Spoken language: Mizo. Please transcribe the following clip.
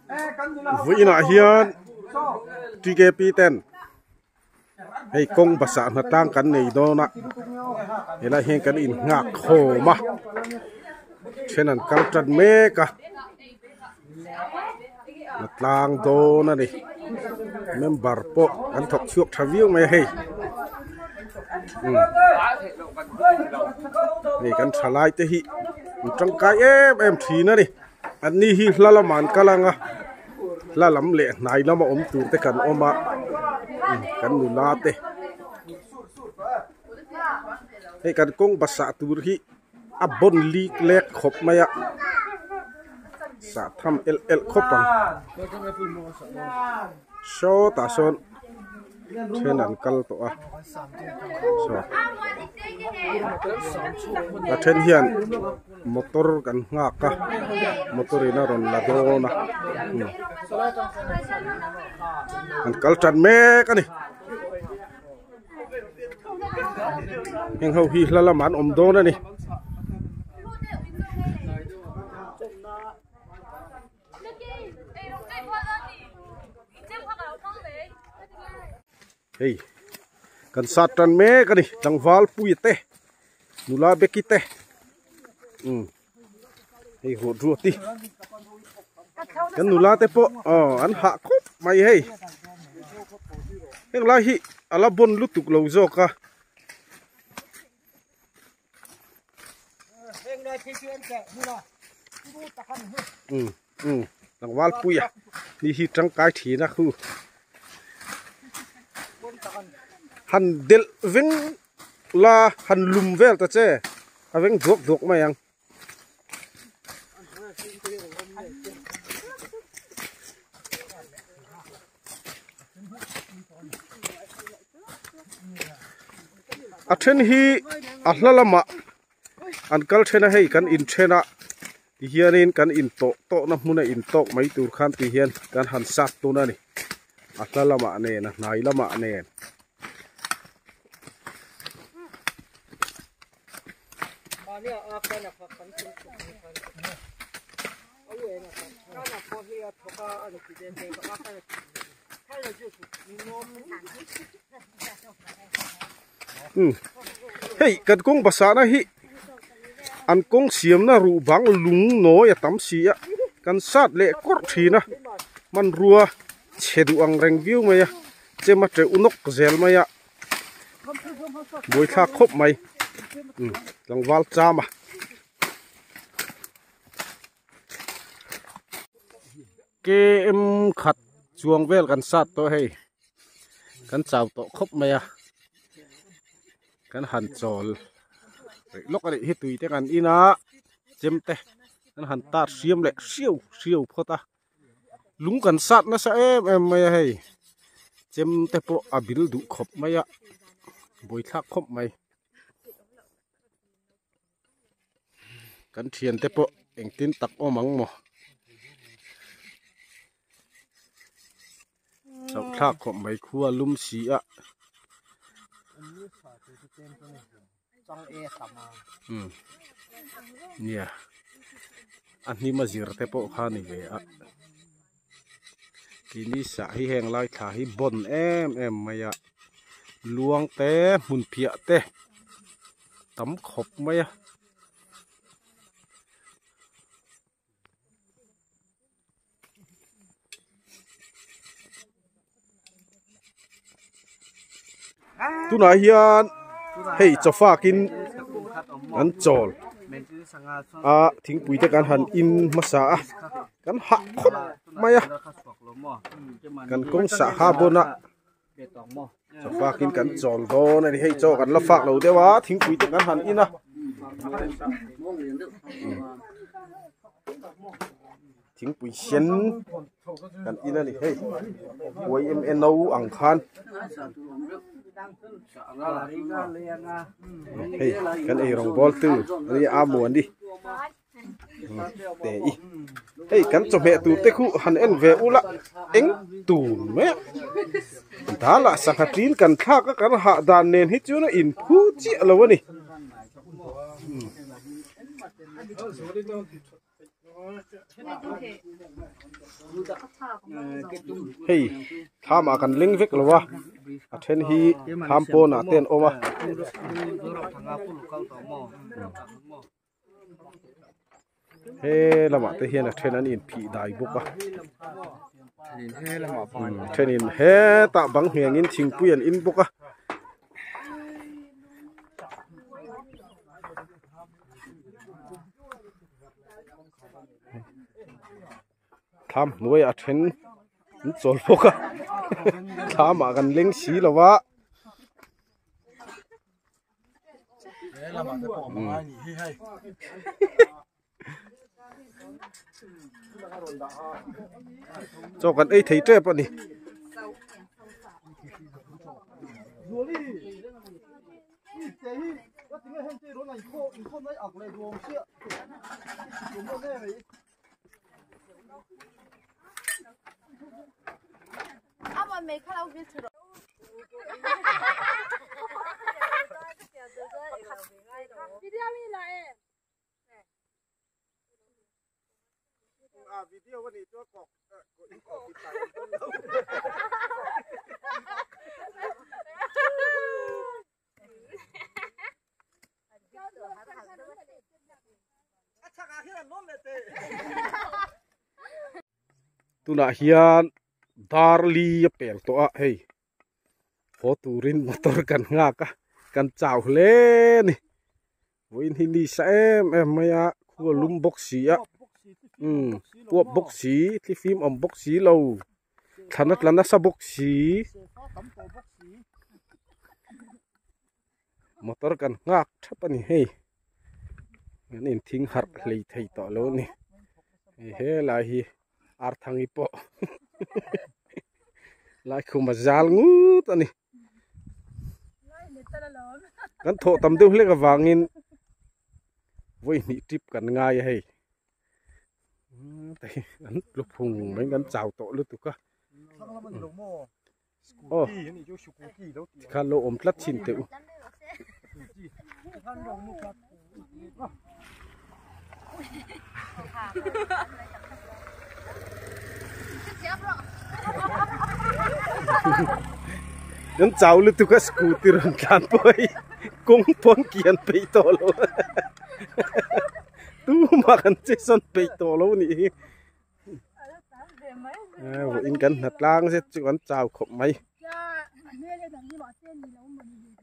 Vawiinah hian TKP ten hei kawng basah hnatlang kan nei dawn a helai hian kan innghak khawm a then an kal tan mek a hnatlang dawn a ni member pawh an thawk chhuak tha viau mai a hei hei kan thalai te hi an tangkai em em thin a ni. An ni hi hla lamah an kal ang a hla lam leh hnai lama awm tur te kan awm a kan nula te hei kan kawng basah tur hi a bawn lik lek khawp mai a sah tham elh elh khawp ang sawtah sawn. Then an kal tawh a saw a then hian motor kan nghak a motor in a rawn la dawn a an kal tan mek a ni heng ho hi hla lamah an awm dawn a ni. Hei kan sat tan mek a ni tlangval puia te nula beki te umm hei huah ruat hi kan nula te pawh aw an hah khawp mai hei heng lai hi a la bawn lutuk lo zawk a. Tlangval puia ni hi tangkai thin a khu han delh veng la han lum vel ta che a veng duak duak mai ang. A then hi a hla lamah an kal then a hei kan inthen a tihianin kan intawh tawhna hmuna intawk mai tur khan tihian kan han sat tun a ni a hla lamah nen a hnai lamah nen. Hei kan kawng basana hi an kawng siamna ruh bang lung nawi a tam si a kan sat leh kawrh thin a hmanrua chhe duh ang reng viau mai a chem a teuh nawk zel mai a buaithlak khawp mai tlangval cham a. Km khat chuang vel kan sat tawh hei kan chau tawh khawp mai a kan han chawl rih lawk a nih hi tui te kan in a chem te kan han tar hriam leh hriau hriau phawt a lung kan sat nasa em em mai a hei chem te pawh a bil duh khawp mai a buaithlak khawp mai. Kan thian te pawh engtin tak awm ang maw chauh thlak khawp mai khua lum si a umm nia a hnim a zir te pawh kha a ni ve a keini sah hi heng lai thla hi bawn em em mai a luang te hmun phiah te tam khawp mai a. Tunah hian hei chawfakin an chawl a thingpui te kan han in hmasa a kan hah khawp mai a kan kawng sah ha bawn a chawfakin kan chawl dawn a ni hei chaw kan la fak lo deuh a thingpui te kan han in a. Thingpui sen kan in a ni hei yma no ang khan hei kan ei rawng bawl tu a ni a muan ni te i hei kan chawhmeh tur te khu han en ve ula eng tur mai a dal ah sangha ṭin kan thlak a kan hah dan nen hi chuan a inphu chiah lo a ni. Hei thlam ah kan leng vek lo a a then hi thlam pawnah te an awm a. He lamah te hian a then an inphih dai bawk a thenin hetah bang nghengin thingpui an in bawk a. Thlam hnuaiah a then an chawl bawk a thlamah kan leng si lo a. Chaw kan ei thei tep a ni. Tunah hian dar li a pel tawh a hei haw turin motor kan nghak a kan chau hle a ni vawiin hi ni sa em em mai a khua lum bawk si a umm puak bawk si thlifim awm bawk si lo thlan a tla nasa bawk si. Motor kan nghak thap a ni hei kan inthing harh hlei thei tawh lo a ni hei helai hi arthangi pawh laikhum a zal ngut a ni kan thawh tam deuh hlek avangin vawi hnih trip kan ngai a hei an luphung mai kan chau tawh lutuk a. Aw tikhan lo awm tlat thin teh u. Kan chau lutuk a scooty rawn tlan pawh hei kawng pawn kian peih tawh lo tumah kan che sawn peih tawh lo a nih hi. Vawiin kan hna tlang zet chu kan chau khawp mai.